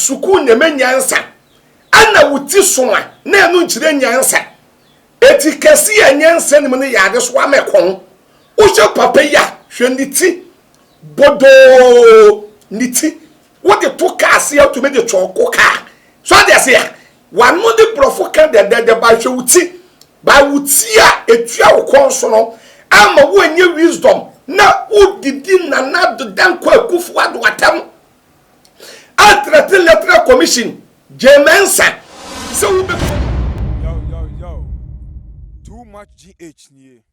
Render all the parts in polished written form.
sukuu na ɛma nyansa. Ɛna wo ti so a, na ɛno nkyerɛ nyansa. Eti kɛse a nyansa nim no yɛ adesoa ma ɛkɔn. Wohwɛ papa yi a, hwɛ ne ti bodoo, ne ti wode to kaa ase a wotumi de kyɔɔko kaa. So ate ase a? W'ano de borɔfo ka dɛdɛɛdɛ ba hwɛ wo ti. Ba wo ti a etua wo kɔn so no ama woanyɛ wisdom na wodidi Nana Addo Dankwa Akufo Addo atɛm. Atrɛte Electoral Commission, Jay Mensah, sɛ wobɛkɔ. Yo yo yo, too much GH nie,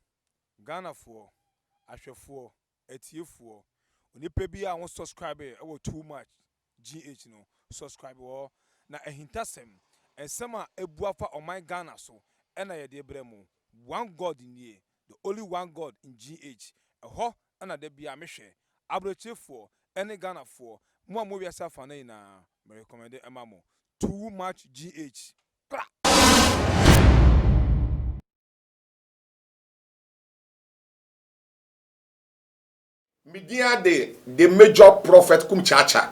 Ghanafoɔ, ahwɛfoɔ, atiefoɔ, onipa biara a wo subscribe wɔ too much GH no, subscribe wɔ hɔ, na ahintasɛm, nsɛm a abu afa ɔman Ghana so na yɛde brɛ mo, one God nie, the only one God in GH, ɛhɔ na da biara mehwɛ, abrɔkyirefoɔ ne Ghanafoɔ, mo a mowɔ wiase afanan nyinaa, me recommend ma mo, too much GH, kra! Me din ara de The Major Prophet Kum Kyaakya.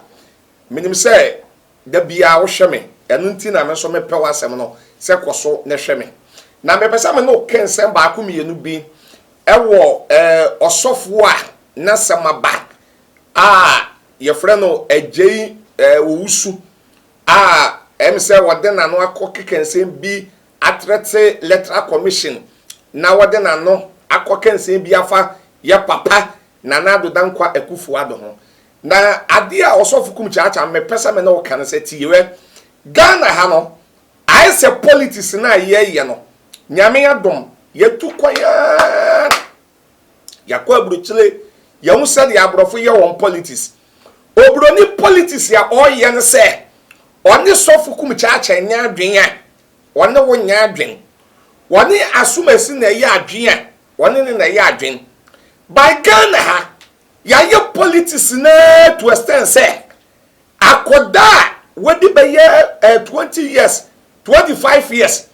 Menim sɛ da biara wohwɛ me, ɛno nti na me nso mepɛ w'asɛm no sɛ kɔ so na hwɛ me. Na mepɛ sɛ me ne wo ka nsɛm baako mmienu bi wɔ ɔsɔfoɔ a n'asɛm aba a yɛfrɛ no Agyei Owusu a ɛm sɛ ɔde n'ano akɔ keka nsɛm bi atrɛte Electoral Commission na wɔde n'ano akɔka nsɛm bi afa yɛ papa Nana Addo Dankwa Akuffo Addo ho. Na adeɛ a Ɔsɔfo Kum Kyaakyaa mepɛ sɛ me ne wo ka ne sɛ tie wɛ, Ghana ha no ayɛ sɛ politics no a yɛyɛ no, Nyame adom yɛatu kwan ara, yɛakɔ aburokyire, yɛahu sɛdeɛ aborɔfo yɛ wɔn politics. Oburoni politics a ɔreyɛ ne sɛ ɔne Sɔfo Kum Kyaakyaa nyɛ adwene a, Ɔne wo nyɛ adwen. Wɔne asomasi na ɛyɛ adwen a, wɔne no na ɛyɛ adwen. By Ghana ha, yɛayɛ politics no ara to extent sɛ, akɔdaa a wadi bɛyɛ eh, 20 years, 25 years,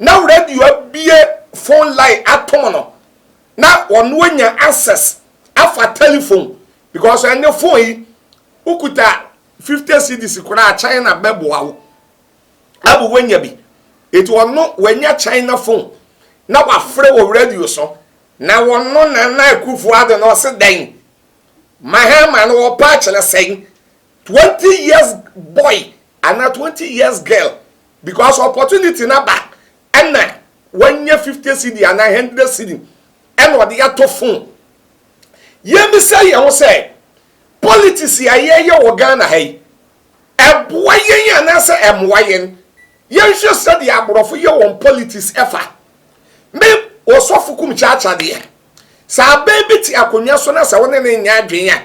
na radio abue phone line atom no, na ɔno anya access afa telephone, because ɛnɛ phone yi, wokuta 50 cedis koraa China bɛboa wo. Abu wanya bi. Eti ɔno wanya China phone na wafrɛ wɔ radio so na ɔno Nana Akufo Addo no ɔse dɛn? Mahama no ɔpɛ akyerɛ sɛn? 20 years boy anaa 20 years girl because opportunity no aba ɛna wanya 50 cedi anaa 100 cedi ɛna ɔde atɔ phone. Yɛmmisa yɛn ho sɛ politics a yɛyɛ wɔ Ghana ha yi Ɛboa yɛn anaasɛ ɛmmoa yɛn? Yɛnhwɛ sɛdeɛ aborɔfo yɛ wɔn politics ɛfa. Me Osɔfo Kum Kyaakya deɛ, sɛ aban bi te akonnwa so na sɛ wo ne no nyɛ adwene a,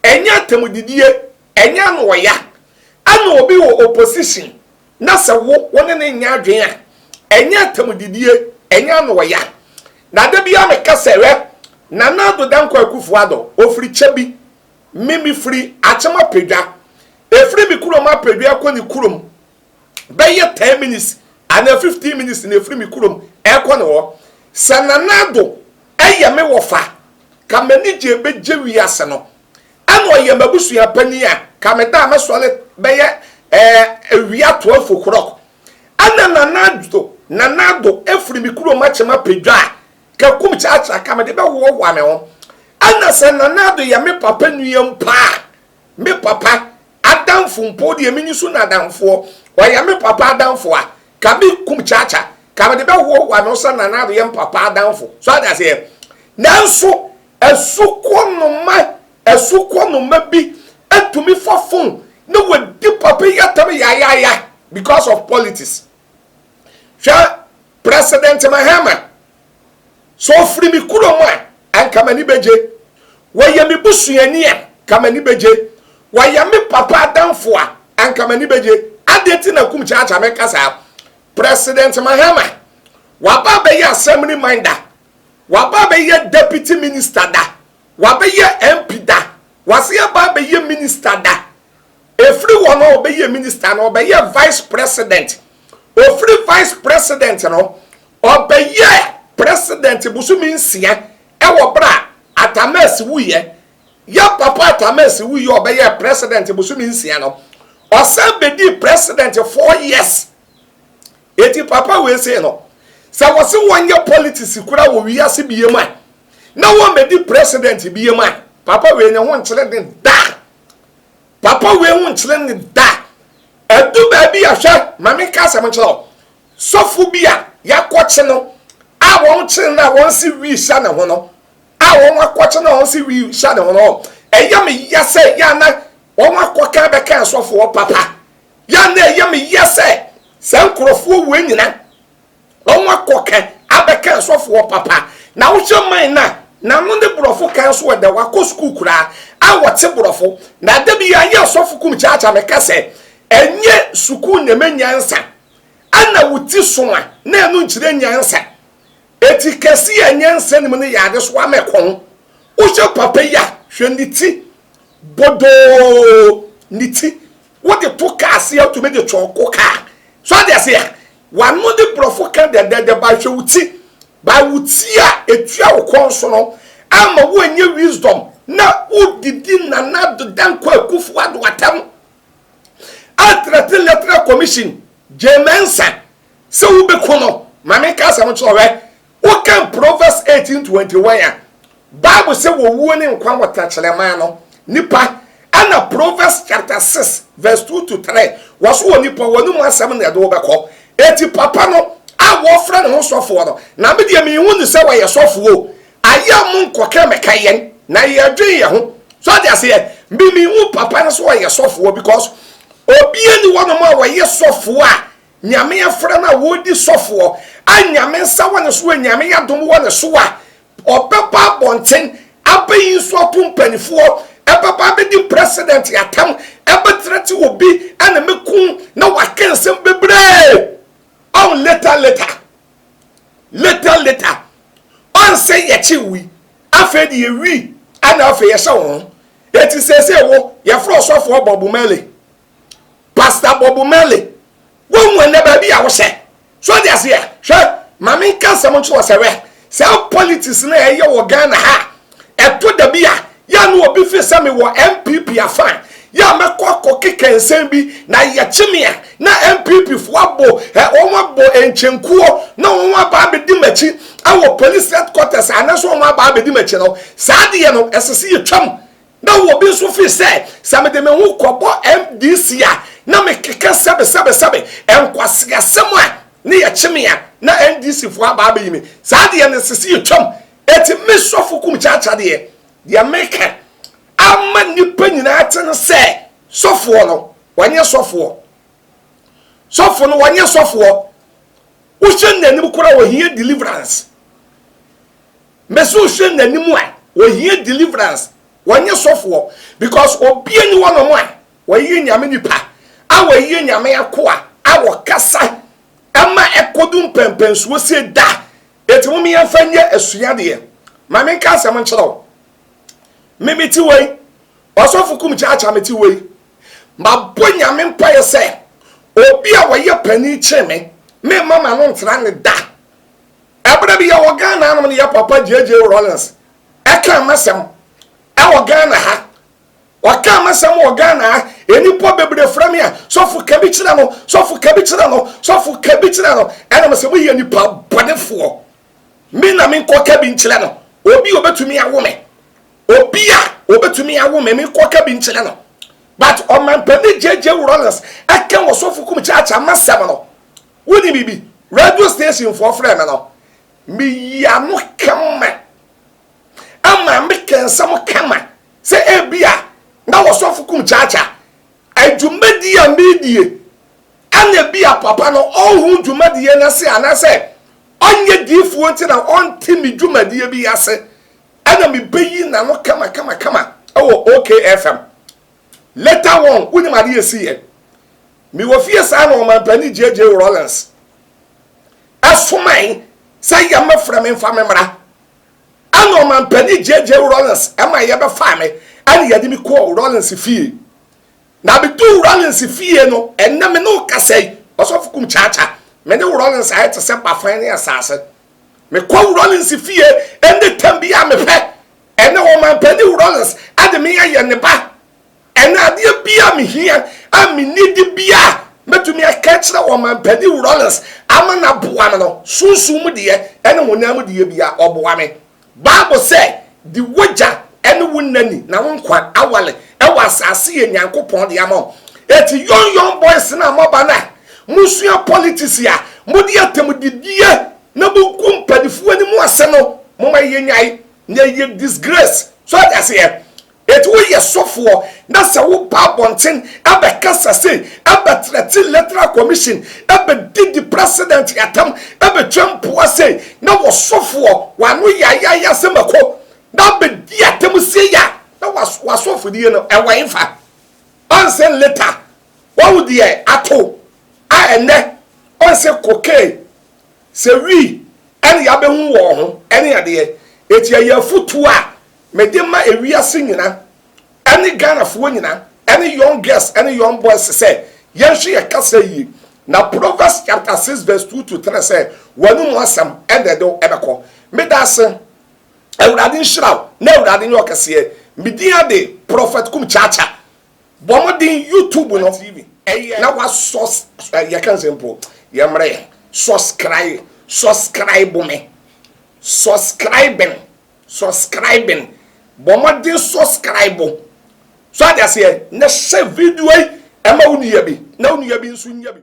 ɛnyɛ atɛmdidie, ɛnyɛ anoɔya. Ɛna obi wɔ opposition na sɛ wo wo ne no nyɛ adwene a, ɛnyɛ atɛmdidie, ɛnyɛ anoɔya. Na da biara meka sɛ, hwɛ, Nana Addo Dankwa Akufo-Addo, ɔfiri kyɛ bi, Me mefiri Akyem Apadwa. Ɛfiri me kurom Apadwa kɔ ne kurom bɛyɛ 10 minutes anaa 15 minutes na ɛfiri me kurom ɛkɔ ne hɔ. Sɛ Nana Addo ɛyɛ me wɔfa, ka m'ani gye bɛgye wiase no. Ɛna ɔyɛ m'abusua panin a, ka me da a mɛsɔre bɛyɛ ɛɛ awia 12 o'clock. Ɛna Nana Addo, Nana Addo ɛfiri me kurom Akyem Apadwa a, Ka kum kyaakyaa ka mede bɛhoahoa me ho. Ɛna sɛ Nana Addo yɛ me papa nua mpo a, me papa adamfo mpo deɛ menyi so no adamfoɔ, ɔyɛ me papa adamfo a, ka me kum kyaakya ka mede bɛhoahoa me ho sɛ Nana Addo yɛ me papa adamfo. So ate aseɛ? Nanso asukɔnoma, asukɔnoma bi atumi fa phone na wadi papa yi atam yayaaya because of politics. Hwɛ President Mahama, sɛ ɔfiri me kurom a, anka m'ani bɛgye. Wɔyɛ me busuani a, ka m'ani bɛgye. Wɔyɛ me papa adamfo a, anka m'ani bɛgye. Adɛn nti na Kum Kyaakyaa meka saa? President Mahama, waba abɛyɛ assembly man da, waba abɛyɛ deputy minister da, wabɛyɛ MP da, wase aba abɛyɛ minister da. Ɛfiri hɔ no a ɔbɛyɛ minister no, ɔbɛyɛ vice president. Ɔfiri vice president no, ɔbɛyɛɛ president bosome nsia wɔ berɛ a Atta Mills wuiɛ. Yɛn papa Atta Mills wuiɛ a ɔbɛyɛɛ president bosome nsia no, Ɔsan bɛdii president 4 years. Eti papa wei sei no, sɛ wɔse wɔnyɛ politics kora wɔ wiase bie mu a, na wɔmmɛdi president bie mu a, papa wei ne ho nkyerɛ ne da. Papa wei ho nkyerɛ ne da. Ɛdu baabi a, hwɛ, maame, nka asɛm nkyerɛ wo. Sɔfo bi a yɛakɔkye no a wɔn kyere no a wɔn si wii hyɛ ne ho no, a wɔn akɔkye no a wɔn si wii hyɛ ne ho no, ɛyɛ me ya sɛ yɛana wɔn akɔka bɛka asɔfoɔ papa. Yɛana ɛyɛ me ya sɛ saa nkurɔfoɔ wei nyina wɔn akɔka abɛka asɔfoɔ papa. Na wohwɛ man na n'ano ne borɔfo kan so, ɛdɛ wakɔ sukuu koraa a wɔte borɔfo. Na da bi ayɛ asɔfo kum kyaakyaa meka sɛ ɛnyɛ sukuu na ɛmɛ nyansa, ɛna wo ti so a na ɛno nkyerɛ nyansa. Eti kɛse a nyansa nim no yɛ ade so ama ɛkɔn. Wohwɛ papa yi a, hwɛ ne ti bodoo, ne ti wode to kaa se atumi de twɔko kaa so ade ase a wano de borɔfo ka dɛdɛdɛ ba. Hwɛ wo ti ba, wo ti a etua wo kɔn so no ama woanyɛ wisdom na wodidi Nana Addo Dankwa Akufo Addo atam atrɛte Electoral Commission Jean Mensa sɛ wobɛku no. Maame, nka asɛm kyerɛ wɛ. Wokan Proverbs 18:21 a, Bible sɛ wɔwuo ne nkwa wɔ tɛkyerɛma no nipa. Ɛna Proverbs chapter 6 verse 2 to 3, wɔso wɔ nipa wɔn mu asɛm na ɛde wobɛkɔ. Eti papa no a wɔfrɛ ne ho sɔfoɔ no, na me deɛ mehu ne sɛ wɔyɛ sɔfoɔ. Ayɛ mo nkɔkɛ mɛka yɛn na yɛdwen yɛn ho so ade aseɛ. Me mehu papa no so wɔyɛ sɔfoɔ because obie ni wɔnom a wɔyɛ sɔfoɔ a Nyame afrɛ no a wɔredi sɔfoɔ a Nyame nsa wɔ ne so a Nyame adom wɔ ne so a ɔbɛba abɔnten abɛyi nso ato mpanimfoɔ, ɛbɛba abɛdi president atam, ɛbɛtrɛte obi ɛna mɛku na waka nsɛm bebree ɔn. Later, later, later, later, ɔnsɛ yɛkye wi. Afei de yɛwi ɛna afei yɛhyɛ wɔn ho. Eti sɛsɛ wo yɛfrɛ ɔsɔfoɔ Bob Marley, Pastor Bob Marley, wɔn mu ɛnɛ baabi a wohyɛ so ɔde aseɛ. Hwɛ, maame, nka nsɛm nkyerɛ sɛ wɛ saa politics na ɛyɛ wɔ Ghana ha. Ɛto da bi a yɛ no obi fi sɛ mewɔ NPP afa yɛ a mɛkɔ akɔ keka nsɛm bi na yɛkye me a, na NPP foɔ abɔ ɛ wɔn abɔ nkyɛnkuo na wɔn aba abɛdi m'akyi ɛwɔ police headquarters anaasɛ wɔn aba abɛdi m'akyi no. Saa adeɛ no ɛsɛ sɛ yɛtwam. Na obi nso fi sɛ mede me ho kɔbɔ NDC a na mekeka sɛbesɛbesɛbe nkwaseasɛm a ne yɛkye me a, na NDC foɔ aba abɛyi me. Saa deɛ no ɛsɛ sɛ yɛtwam. Eti me sɔfo kum kyaakya deɛ, deɛ meka ama nnipa nyinaa te no sɛ sɔfoɔ no wɔnyɛ sɔfoɔ. Sɔfo no wɔnyɛ sɔfoɔ. Wohwɛ n'anim koraa, wɔhia deliverance. Mɛsɛ wohwɛ n'anim a, wɔhia deliverance. Wɔnyɛ sɔfoɔ because obi ani wɔnom a wɔyɛ Nyame nipa a wɔyɛ Nyame akoa a wɔkasa ɛma ɛkɔdu mpɛmpɛnsoɔ sie da. Eti mo yɛmfa nyɛ asuadeɛ. Ma menka asɛm nkyerɛ wo. Me mete wei, ɔsɔfo kum kyaakyaa mete wei, mabɔ Nyame mpaeɛ sɛ obi a wɔyɛ panin kyerɛ me, memma ma no ntena ne da. Ɛberɛ bi yɛwɔ Ghana anom no, yɛ papa JJ Rawlings ɛka masɛm ɛwɔ Ghana ha. Ɔka masɛm wɔ Ghana ha, nnipa bebree frɛ me a, "Sɔfo, ka bi kyerɛ no, sɔfo, ka bi kyerɛ no, sɔfo, ka bi kyerɛ no." Ɛna sɛ moyɛ nipa bɔnefoɔ, me na menkɔ ka bi nkyerɛ no? Obi a obɛtumi awo me, obi a obɛtumi awo me, menkɔ ka bi nkyerɛ no? But ɔmampanin JJ Rawlings ɛka wɔ sɔfo kum kyaakyaa masɛm no, woni biribi, radio station foɔ frɛ me no, meyi ano kama ama meka nsɛm kama sɛ ebia na wɔsɔfo kum kyaakyaa adwumadie a meedie ɛna bi a papa no ɔnhu dwumadie no ase anaasɛ ɔnyɛ diifoɔ nti na ɔnte me dwumadie bi ase, ɛna mebɛyi n'ano kama kama kama ɛwɔ OKFM. Later on, wonim adeɛ esi yɛ, mewɔ fie saa na ɔmampanin JJ Rawlings ɛsoman sɛ yɛmɛfrɛ me mfa me mmra. Ɛna ɔmampanin JJ Rawlings ɛma yɛbɛfa me ɛna yɛde me kɔɔ Rawlings fie. Na medu Rawlings fie no, ɛnɛ me ne wo kasa yi, ɔsɔfo kum kyaakya, me ne Rawlings ayɛ te sɛ bafan ne asase. Mekɔ Rawlings fie ɛne tam bi a mepɛ. Ɛnɛ ɔmampanin Rawlings ɛde me ayɛ ne ba. Ɛnɛ adeɛ biaa mehia a me need biaa mɛtumi aka akyerɛ ɔmanpanin Rawlings ama no aboa me no, sunsum mu deɛ ɛne honam mu deɛ biaa ɔboa me. Bible sɛ, Di w'agya ne wo na ni na wo nkwa awale wɔ asase yɛ Nyankopɔn de ama wo. Eti young young boys no a moaba no a mosua politics a mode atɛmdidie na mogu mpanifoɔ anim ase no moma yɛnyae na ɛyɛ disgrace. So ate aseɛ? Enti woyɛ sɔfoɔ na sɛ woba abɔnten bɛkasa sei, bɛtrɛte electoral commission, bɛdidi president atam, bɛtwa mpoa sei, na wɔsɔfoɔ w'ano yayaya sɛ mako na abɛdi atam sei a, na w'asɔfodie no ɛwɔ hefa? Ɔnsɛ later wahu deɛ ato a ɛnɛ ɔnsɛ cocaine sɛ wii ɛne yɛabɛhu wɔ ho ɛne adeɛ. Enti ɛyɛ afutuo a Mede ma ewiase nyina ɛne Ghanafoɔ nyina ɛne young girls ɛne young boys sɛ yɛnhwɛ yɛ kasa yie na Proverbs chapter 6 verse 2 to 3 sɛ w'anomu asɛm ɛna ɛde wo ɛbɛkɔ. Medaase. Awurade nhyira wo na Awurade nyɛ ɔkɛseɛ. Me din ade Prophet Kum Kyaakya. Bɔ mmɔden YouTube no na wa sus yɛka nsɛm mpo yɛmmerɛ yɛ subscribe subscribe me subscribing Subscribing, bɔ mmɔden subscribe so ade aseɛ na hyɛ video yi ɛma wo nua bi na wo nua bi nso nya bi.